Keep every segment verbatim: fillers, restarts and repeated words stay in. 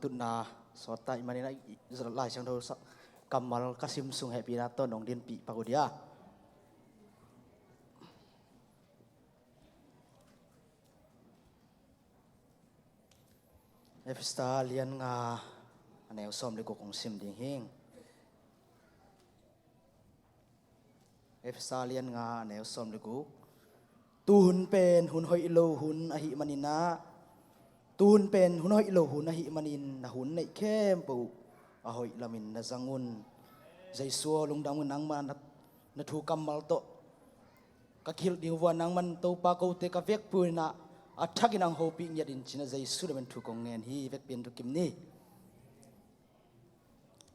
tutna sawt ta ahih manin ah, Lai Siangtho kammal ka sim sung hehpihna tawh nong dinpih pak uh dia. Efesa lian nga, a neu sawm le guk kong sim ding hing. Efesa lian nga, a neu sawm le guk. Tu hun pen hun hoih lo hun ahih manin ah, tu hun pen hun hoih lo hun ahih manin na hun neih khempeuh a hoih lamin na zang un. Jesu aw, lungdam un, nangmah na, na thu kammal tawh ka kilh ding uh a, nangman Topa kote ka vekpi un ah, a thakin hong hopih ngiat in ci-in ah Jesu na min thu kong ngen hi. Vekpi in thukim ni.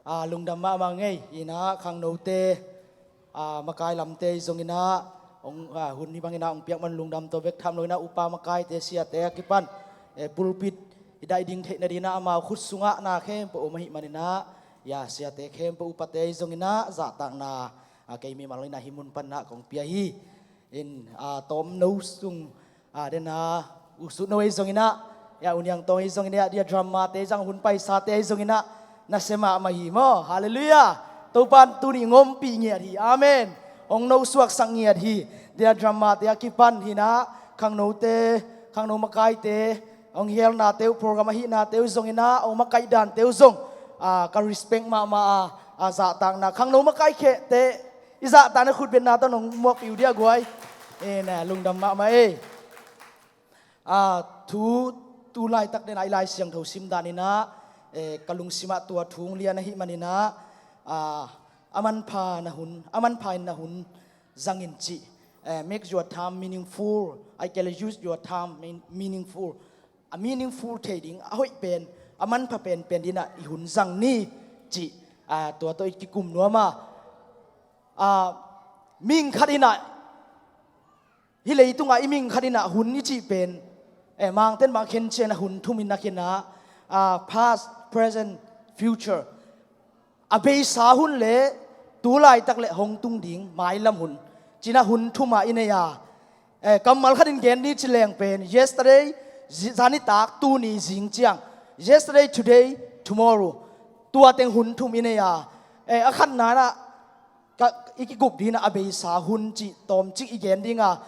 A, lungdam mahmah ngei. Inah khangnote, a, makai lamte i zongin ah, hong, a, hun hi bangin ah hong piak man lungdam tawh bek tham loin ah, upa makaite, siate a kipan, e, pulpit i daih ding theihna dingin ah amau khut sungah na khempeuh om ahih manin ah, ya, siate khempeuh, upate i zongin ah zahtakna, a, kei mimal in ah hih mun panin ah kong pia hi. In, a, tawmno sung, a, den a, u Sutno ei zongin ah, ya, u Niangtawng ei zongin ah, dia drama te zang, hun paisate ei zongin ah, nasia mahmah hi maw. Halleluiah. Topa in tuni ngompih ngiat hi. Amen. Hong nosuaksak ngiat hi. Dia drama te a kipan hi-in ah, khangnote, khangno makaite, hong hialnate uh, program ahihnate uh zongin ah, hong makaih dante uh zong, a, ka respect mahmah a, a, zahtakna, khangno makai khete i zahtakna khutbetna tawh nong muakpih uh dia guai. E, na lungdam mahmah ei. A, thu, tu laitak den a i Lai Siangtho sim danin ah, e, ka lungsim ah tua thu hong lian ahih manin ah, a, a manpha na hun, a manpha in na hun zang in cih. E, make your time meaningful. Ahih kei leh use your time mean-, meaningful. A meaningful thei ding, a hoih pen, a manpha penpen dingin ah i hun zang ni cih, a, tua tawh i kikum nuam a. A, mihing khat in ah, hih leitungah i mihing khat in ah hun i cih pen, e, Mangte'n bang khen ciang a, hun thum in a khen a, a, past, present, future. A beisa hun le tu laitak le hong tung ding mailam hun, ci-in ah hun thum a i nei a. E, kammal khat in gen ni ci leng pen, yesterday, zi-, zanitak, tuni, zing ciang. Yesterday, today, tomorrow. Tua teng hun thum i nei a. E, a khatna in ah, ka, i kikup dingin ah a beisa hun cih tawmcik i gen ding a.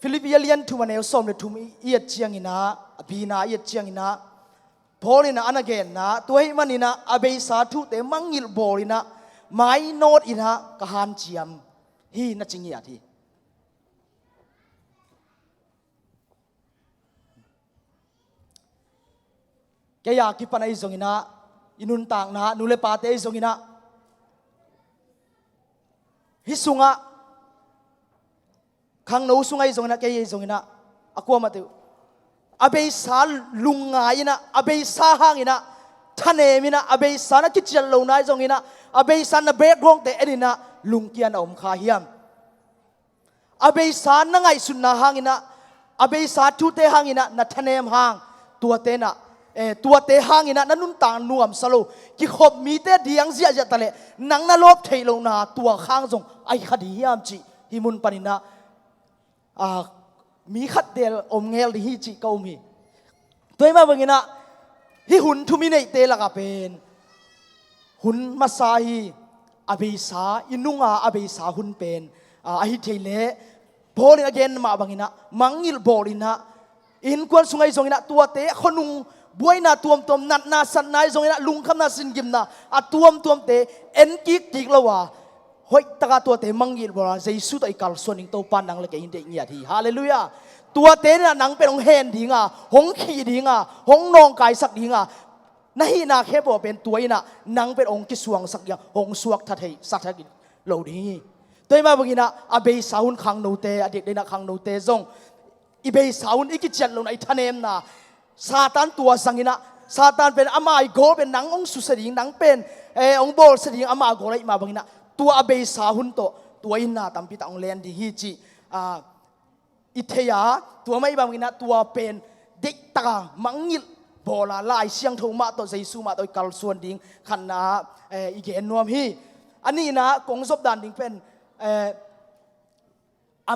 Filippi a lian thum, a neu sawm le thum i, i et ciangin ah, a bina i et ciangin ah, Paul in ah a na genna, tua ahih manin ah a beisa thute mangngilh bawlin ah, mainawtin ah ka hanciam hi, na ci ngiat hi. Kei a kipan ahi zongin ah, i nuntakna, nu le pate ahi zongin ah, hih sungah, khangno sungah ahi zongin ah, kei ahi zongin ah, a kuamah teh uh, a beisa lungngai in ah, a beisa hangin ah thanem in ah, a beisa na kician lohna ahi zongin ah, a beisa na background-te en in ah, lungkia na om kha hiam? A beisa na ngaihsutna hangin ah, a beisa thute hangin ah na thanem hang, tuate in ah, eh, tuate hangin ah na nuntak nuamsa lo, kikhop mite diang ziahziah ta leh nang na lawp theih lohna tua khang zong ahi kha ding hiam cih hih mun panin ah, ah, mi khat del om ngel ding hi cih ka um hi. Tua ahih mah bangin ah, hih hun thum i neihte lakah pen hun masa hi, a beisa, i nunga a beisa hun pen, ah, ahi thei leh, Paul in a gen mah bangin ah, mangngilh bawlin ah, i innkuan sungah ahi zongin ah, tuate, khuanung buaina tuamtuam, natna satna ahi zongin ah, lungkhamna singimna a tuamtuamte en kikkik lo a, hoihtak a tuate mangngilh bawl a, Jesu tawh i kalsuan ding Topa nang le kei in deih ngiat hi. Halleluiah. Tuate in ah nang pen hong hen ding a, hong khih ding a, hong nawngkaisak ding a, na hihna khempeuh pen tua in ah nang pen hong kisuangsak ding a, hong suakta thei, sak thei lo ding hi. Tua ahih mah bangin ah, a beisa hun khangnote, a diakdiakin ah khangnote zong, i beisa hun, i kician lohna, i thanemna, Satan tua zangin ah, Satan pen ama goal pen nang hong susia ding, nang pen, eh, hong bawlsia ding ama goal ahih mah bangin ah, tua a beisa hun tawh tua in na tampi tak hong len ding hi cih, ah, i thei a, tua mah ahih bangin ah, tua pen deihtak a mangngilh bawl a, Lai Siangtho mah tawh, Jesu mah tawh i kalsuan ding khatna, eh, i gen nuam hi. A nihna kong zop dan ding pen, eh, a,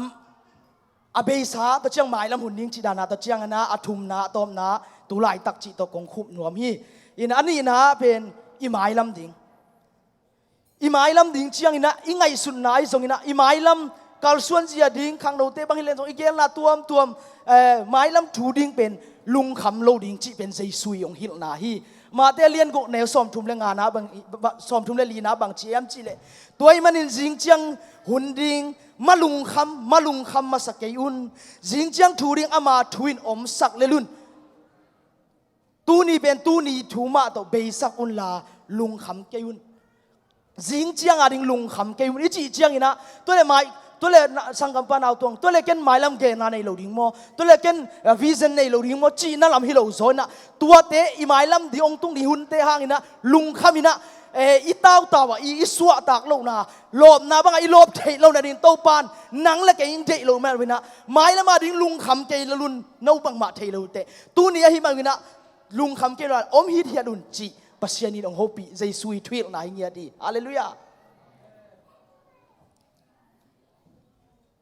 a beisa, tua ciang mailam hun ding cih dan a, tua ciangin ah, a thumna, a tawpna, Tu laitak cih tawh kong khup nuam hi. In a nihna pen i mailam ding. I mailam ding cianginah i ngaihsutna ahi zonginah i mailam kalsuan zia ding khangnote bang hi len zong i gelna tuamtuam, eh, mailam thu ding pen lungkham lo ding cih pen Jesu i hong hilhna hi. Mate lian guk neu sawmthum le ngana bang, sawmthum le lina bang ci em cih leh, tua ahih manin zing ciang hun ding malungkham, malungkham masa kei un. Zing ciang thu ding ama thu in omsak lel un. Tuni pen tuni thu mah tawh beisak unla lungkham kei un. Zing cianga ding lungkham kei un i cih cianginah, tua le mai, tua le na-, sanggampa nau tuang, tua le ken mailam genna nei lo ding maw, tua le ken, eh, vision nei lo ding maw cihna lam hi lo zaw inah, tuate i mailam ding hong tung ding hunte hanginah lungkham inah, eh, i tautau ah i, i suahtak lohna, lawpna bangah i lawp theih lohna ding Topan nang le kei in deih lo mah inah, mailam a ding lungkham kei lel un, no bangmah thei lo teh. Tuni ahi mah inah lungkham kei lo, om hithiat un cih Pasian in hong hopih Jesu i thuhilhna hi ngiat hi. Halleluiah.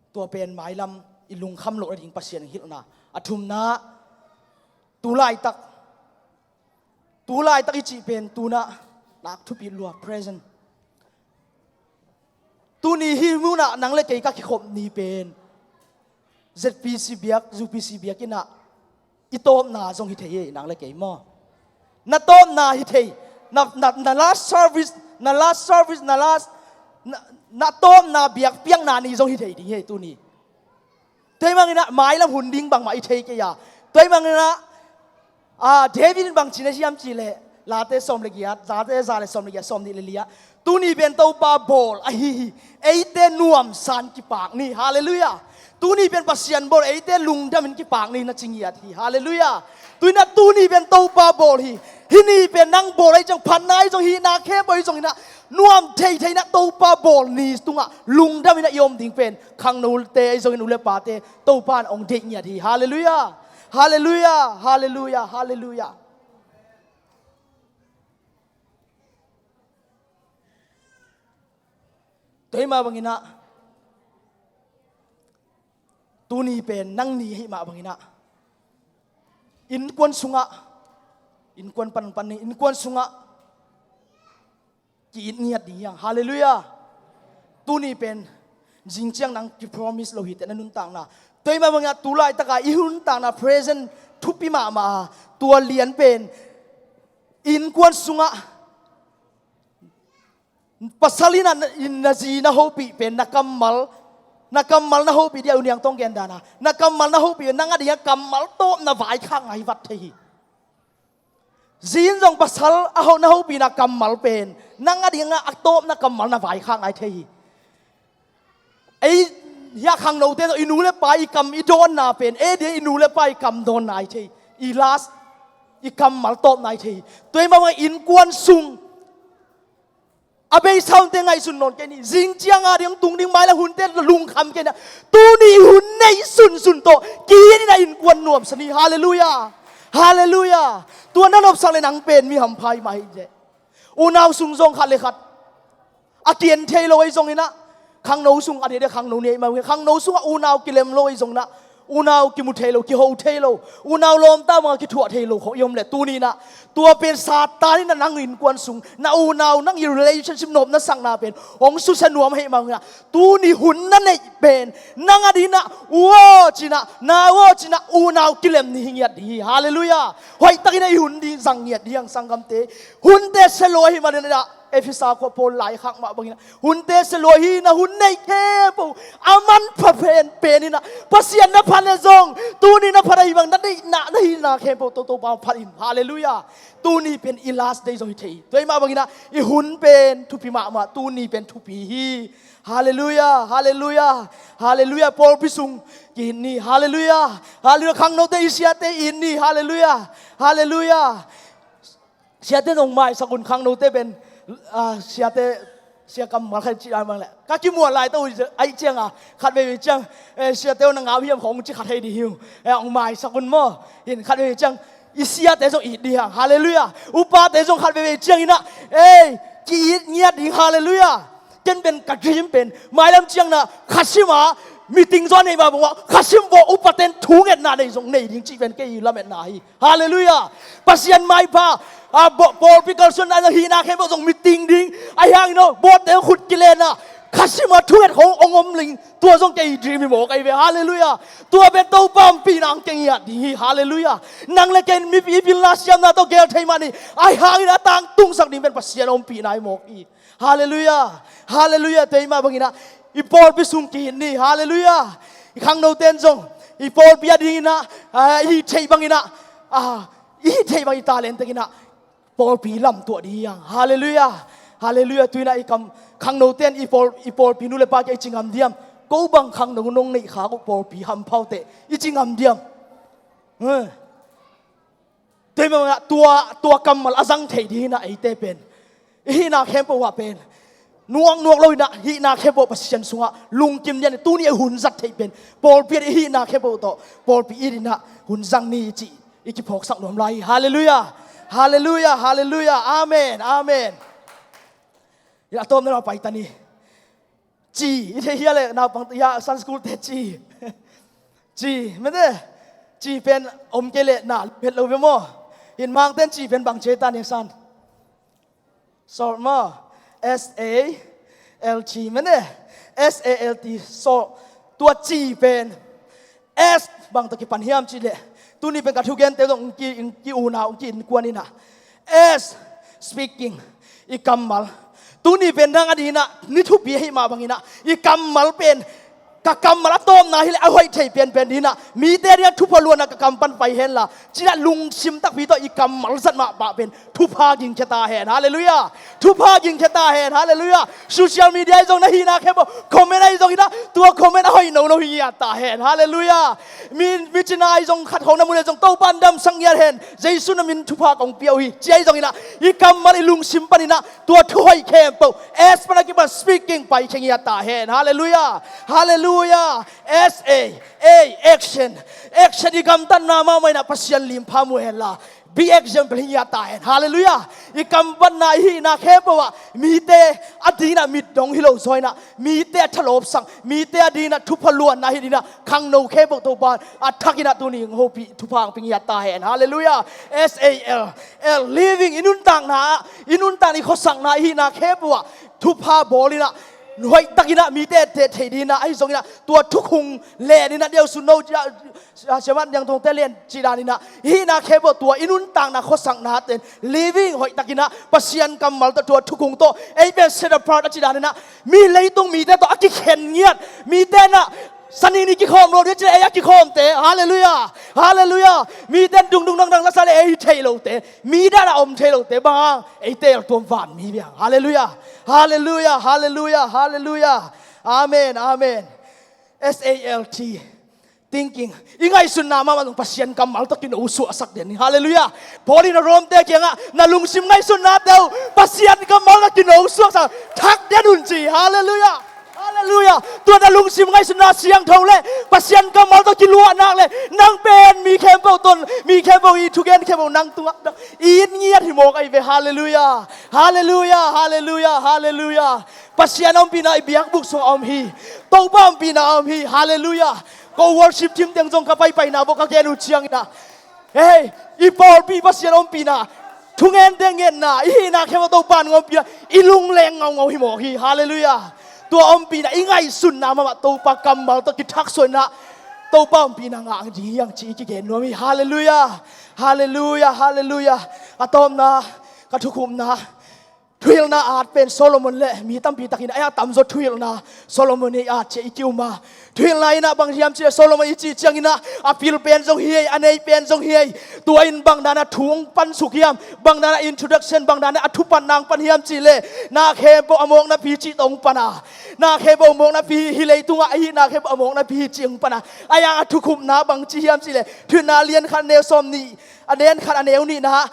Tua pen mailam i lungkham loh nading Pasian hilhna. A thumna, tu laitak. Tu laitak i cih pen tunah nak thupi lua, present. Tuni hih munah nang le kei ka kikhop ni pen Z P C biak, U P C biak inah i tawpna zong hi thei hi, nang le kei maw? Na tawpna hi thei, na, na, na last service, na last service, na last, na, na tawpna biakpiakna ni zong hi thei ding hi tuni. Tua ahih maninah mailam hun ding bangmah i thei kei a. Tua ahih maninah, ah, David in bang ci na hiam cih leh, Late sawm le giat, Late za le sawm le giat, sawm nih le li ah, tuni pen Topa bawl ahi hi. Eite nuamsan kipak ni. Halleluiah. Tuni pen Pasian bawl, eite lungdamin kipak ni na ci ngiat hi. Halleluiah. Tuinah tuni pen Topa bawl hi. Hih ni pen nang bawl ahi zong, phatna ahi zong, hihna khempeuh ahi zonginah nuam theithei inah Topa bawl ni tungah lungdaminah i om ding pen khangnote ahi zongin u le pate Topa in hong deih ngiat hi. Halleluiah. Halleluiah. Halleluiah. Halleluiah. Tua ahih mah banginah tuni pen nang ni ahih mah banginah innkuan sungah, innkuan panpan ni, innkuan sungah ki-it ngiat ding hi hang. Halleluiah. Tuni pen zing ciang nang kipromise lo hi teh na nuntakna. Tua ahih mah banginah tu laitaka i nuntakna present thupi mahmah a, tua lian pen innkuan sungah pasal in a, in na zi na hopih pen na kammal, na kammal na hopih dia, u niang tawng gendana, na kammal na hopih pen nang a dingah kammal tawpna vaikhak ngai vat thei hi. Zi in zong pasal a ho, na hopihna kammal pen nang a dingah a tawpna kammal na vaikhak ngai thei hi. Ei hiah khangnote tawh i nu le pa i kam i dawnna pen ei dingah i nu le pa i kam dawnna ahi thei, i last, i kammal tawpna ahi thei hi. Tua ahih mah bangin innkuan sung a beisa hunte ngaihsun nawn kei ni. Zing cianga ding tung ding mailam hunte lungkham kei ni. Tuni hun neih sunsun tawh ki-it in a innkuan nuamsa ni. Halleluiah. Halleluiah. Tua na nopsak le nang pen mi hampha i mah hi. Unau sung zong khat le khat a ki-en thei lo ahi zonginah, khangno sung a dede khangno ni ahi mah, khangno sungah unau kilem lo ahi zonginah, unau kimu thei lo, kiho thei lo, unau lawmta bangah kithuah thei lo khawh i om leh tuninah tua pen Satan in a nang innkuan sung, na unau nang i relationship nopna sakna pen hong susia nuam ahih mah inah, tuni hun na neih pen nang a dinah u aw cinah, nau aw cinah unau kilem ni hi ngiat ding hi. Halleluiah. Hoihtakin a i hun ding zang ngiat ding hi hang sanggamte. Hunte sia lua ahih maninah Efesa khua Paul laikhak mah banginah hunte sia lua hi. Na hun neih khempeuh a manpha penpen inah Pasian na phat le zong, tuni na phat ahih bang na neihna, na hihna khempeuh Topa phat in. Halleluiah. Tuni pen i last day zong hi thei hi. Tua ahih mah banginah i hun pen thupi mahmah, tuni pen thupi hi. Halleluiah. Halleluiah. Halleluiah. Pawlpi sung ki-it ni. Halleluiah. Halleluiah. Khangnote i siate it ni. Halleluiah. Halleluiah. Siate zong maisak un, khangnote pen, ah, siate, sia kammal khat cih lai mang leh ka kimual lai tawh uh ahih cianga khat veivei ciang, eh, siate uh na ngau hiam khawng ci khat hei ding hi uh. Eh, hong maisak un maw. In khat veivei ciang i siate zong it ding hi hang. Halleluiah. Upate zong khat veivei cianginah, eh, ki-it ngiat ding. Halleluiah. Ken pen ka dream pen mailam ciang na khat sima Meeting zong a neih mah bangah khasim vawh upaten thungetna nei zong nei ding cih pen kei lametna hi. Halleluiah. Pasian maipha, a, bo-, pawlpi kalsuanna zong hihna khempeuh zong meeting ding. Ahi hangin aw, botte khut kilenna, khasim a thunget khong ong om ling. Tua zong kei dream hi mawk ahi ve. Halleluiah. Tua pen Topa ompihna ang kei ngiat ding hi. Halleluiah. Nang le kei mipi pilna siamna tawh gel thei mah ni. Ahi hangin a tangtungsak ding pen Pasian ompihna hi mawk hi. Halleluiah. Halleluiah. Tua mah bangin ah i pawlpi sung kihit ni. Halleluiah. I khangnoten zong i pawlpi a dingin ah, ah, i hih theih bangin ah, ah, i hih theih bang i talent tengin ah pawlpi lamtuah ding hi hang. Halleluiah. Halleluiah. Tu-in ah i kam, khangnoten i pawl, i pawlpi nu le pa kiang i ci ngam diam? Ko bang khangno nong neih khak uh pawlpi hampha uh teh i ci ngam diam? Eh. Tua mah tua, tua kammal a zang thei ding hi-in ah eite pen i hihna khempeuh ah pen nuaknuak lo-in ah hihna khempeuh Pasian sungah lungkim ding hi-in ah tuni a hun zat theih pen pawlpi ah i hihna khempeuh tawh pawlpi it-in ah hun zang ni cih i kiphawksak nuam lai hi. Halleluiah. Halleluiah. Halleluiah. Amen. Amen. A tawpna lam ah pai ta ni. Ci, i theih hi a leh naupang, ya, Sunday school te ci. Ci, mete. Ci pen om kei leh na phet lo ve maw? Hih Mangten ci pen bang ci ta ni san? Salt maw? S A L T, mete. S A L T, salt. Tua ci pen S bang tawh kipan hiam cih leh, tuni pen ka thugente zong ki, ki-unau, ki-innkuan in ah S, speaking, i kammal. Tuni pen nang a dingin ah ni thupi ahih mah bangin ah i kammal pen, ka kammal a tawpna hi leh a hoih thei pianpian dingin ah mite dingin ah thupha luanna ka kam pan pai henla ci-in ah lungsim takpi tawh i kammal zat mah pah pen thupha gingkhia ta hen. Halleluiah. Thupha gingkhia ta hen. Halleluiah. Social media ahi zong na hihna khempeuh comment ahi zongin ah tua comment a hoih nono hi ngiat ta hen. Halleluiah. Mi, mi cina ahi zong khat khawng na mu leh zong Topa'n damsak ngiat hen. Jesu na min thupha kong pia uh hi ci ahi zongin ah i kammal i lungsim panin ah tua thu hoih khempeuh S pan a kipan speaking paikhia ngiat ta hen. Halleluiah. Halleluiah. S A, A, action. Action i gamtatna mahmah in ah Pasian limpha mu henla be example hi ngiat ta hen. Halleluiah. I kammatna i hihna khempeuh ah mite a dingin ah mit dong hi lo zaw-in ah mite a thalawpsak, mite a dingin ah thupha luanna hi dingin ah khangno khempeuh Topa'n a thakin ah tuni hong hopih thupha hong pia ngiat ta hen. Halleluiah. S A L, L, living, i nuntakna ah, i nuntakna i khuasakna i hihna khempeuh ah thupha bawl-in ah hoihtakin ah mite etteh thei dingin ah ahi zongin ah tua thukhung len-in ah diausun no, ah, siaman diang tungte len cih danin ah i hihna khempeuh tua i nuntakna khuasakna ten living hoihtakin ah Pasian kammal tawh tua thukhung tawh ei pen set apart a cih danin ah mi leitung mite tawh a kikhen ngiat, mite in ah sanini kikhawm lo ding a cih leh ei a kikhawmte. Halleluiah. Halleluiah. Mite in dungdung dangdang la sa leh ei theih lote, mi dan a om thei lote bang hang, ei teeltuam vanmi bang. Halleluiah. Halleluiah. Halleluiah. Halleluiah. Amen. Amen. S A L T. Thinking. I ngaihsutna mahmah zong Pasian kammal tawh kino suaksak den hi. Halleluiah. Paul in a Rom-te kiangah na lungsim ngaihsutnate uh Pasian kammal tawh kino suaksak thak den un ci. Halleluiah. Halleluiah. Tua na lungsim ngaihsutna siangtho leh Pasian kammal tawh kiluah nak leh nang pen mi khempeuh tawh, mi khempeuh i thugen khempeuh nang tungah i it ngiat hi mawk ahi ve. Halleluiah. Halleluiah. Halleluiah. Halleluiah. Pasian ompihna i biakbuk sungah om hi. Topa ompihna om hi. Halleluiah. Ko worship team teng zong ka paipaina bawh ka gen uh ciangin ah, hei, i pawlpi Pasian ompihna, thungente ngetna, i hihna khempeuh Topa in hong ompihna, i lungleng ngaungau hi mawk hi. Halleluiah. Tua ompihna i ngaihsutna mahmah Topa kammal tawh kithaksuah-in ah Topa ompihna ngah ding hi hang ci i kigen nuam hi. Halleluiah. Halleluiah. Halleluiah. A tawpna, ka thukhupna, thuhilhna at pen Solomon le mi tampi takin a tamzaw thuhilhna Solomon i at ciang i ki-um a, thuhilhna in ah bang hiam cih leh Solomon i cih ciangin ah a pil pen zong hi ei, a nei pen zong hi ei. Tua in bang dan a thu hong pansuk hiam, bang dan a introduction, bang dan a thupatna hong pan hiam cih leh na khempeuh a mawknapi cih tawh hong pan a, na khempeuh a mawknapi, hih leitungah a hihna khempeuh a mawknapi cih hong pan a. Ahi hang a thukhupna bang ci hiam cih leh Thuhilhna a lian khat a neu sawm nih, a lian khat a neu nihna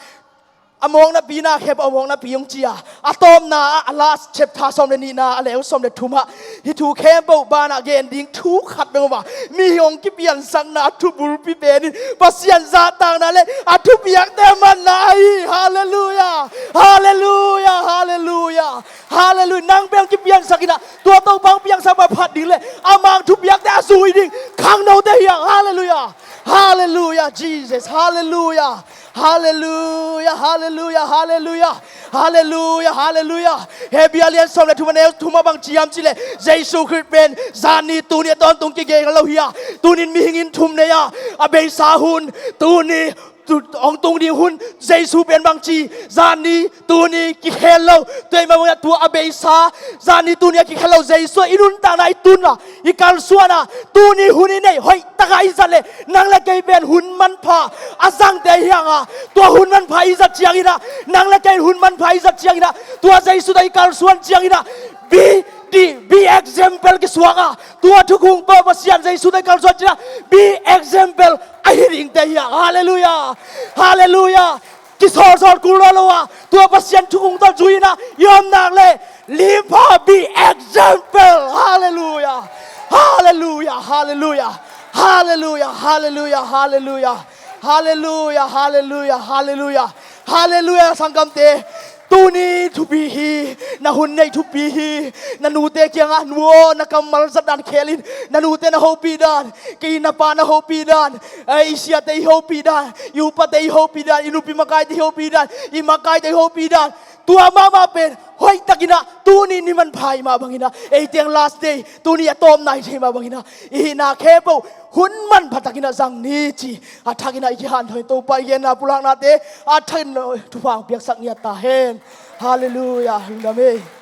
a mawknapi, na khempeuh a mawknapi hong ci a, a tawpna ah a last chapter sawm le nihna a leu sawm le thum ah hih thu khempeuh banah gen ding thu khat dong om a, mi hong kipiansakna a thubulpi pen in Pasian zahtakna le a thupiakte manna ahi hi. Halleluiah. Halleluiah. Halleluiah. Halleluiah. Nang beng kipiansak in ah, tua Topa hong piangsak mah phat ding le a mang thupiakte a zui ding khangnote hi hang. Halleluiah. Halleluiah, Jesus. Halleluiah. Halleluiah. Halleluiah. Halleluiah. Halleluiah. Halleluiah. Hebrew a lian sawm le thum a neu thum ah bang ci hiam cih leh, Jesu Khrist pen zan ni, tuni, a tawntung kigen lo hi a, tuni-in mihing in thum nei a, a beisa hun, tuni, tu, hong tung ding hun, Jesu pen bang ci, zan ni, tuni, kikhel lo. Tua ahih mah bangin ah tua a beisa, zan ni, tuni a kikhel lo Jesu ah i nuntakna i tun a, i kalsuan a, tuni hun i neih hoih tak a i zat leh nang le kei pen hun manpha a zangte hi hang a, tua hun manpha i zat ciangin ah, nang le kei hun manpha i zat ciangin ah, tua Jesu tawh i kalsuan ciangin ah, be, be, be example kisuak a, tua thukhun tawh Pasian Jesu tawh i kalsuan ciangin ah, be example ahi dingte hi hang. Halleluiah. Halleluiah. Kisawlsawl kul lo lo a, tua Pasian thukhun tawh zui in ah i om nak leh, live pha, be example. Halleluiah. Halleluiah. Halleluiah. Halleluiah. Halleluiah. Halleluiah. Halleluiah. Halleluiah. Halleluiah. Halleluiah, sanggamte. Tuni thupi hi, na hun neih thupi hi. Na nute kiangah, nu aw, na kammal zat dan khel in, na nute na hopih dan, kei na pa na hopih dan, eh, i siate i hopih dan, i upate i hopih dan, i nupi makaite i hopih dan, i makaite i hopih dan. Tua mahmah pen hoih takin ah, tuni ni manpha ahih mah bangin ah, ei teng last day, tuni a tawpna i theih mah bangin ah, i hihna khempeuh hun manpha takin ah zang ni ci a thakin ah i kihanthawn in, Topa i genna pulaknate a thakin thupha hong piaksak ngiat ta hen. Halleluiah. Lungdam hi.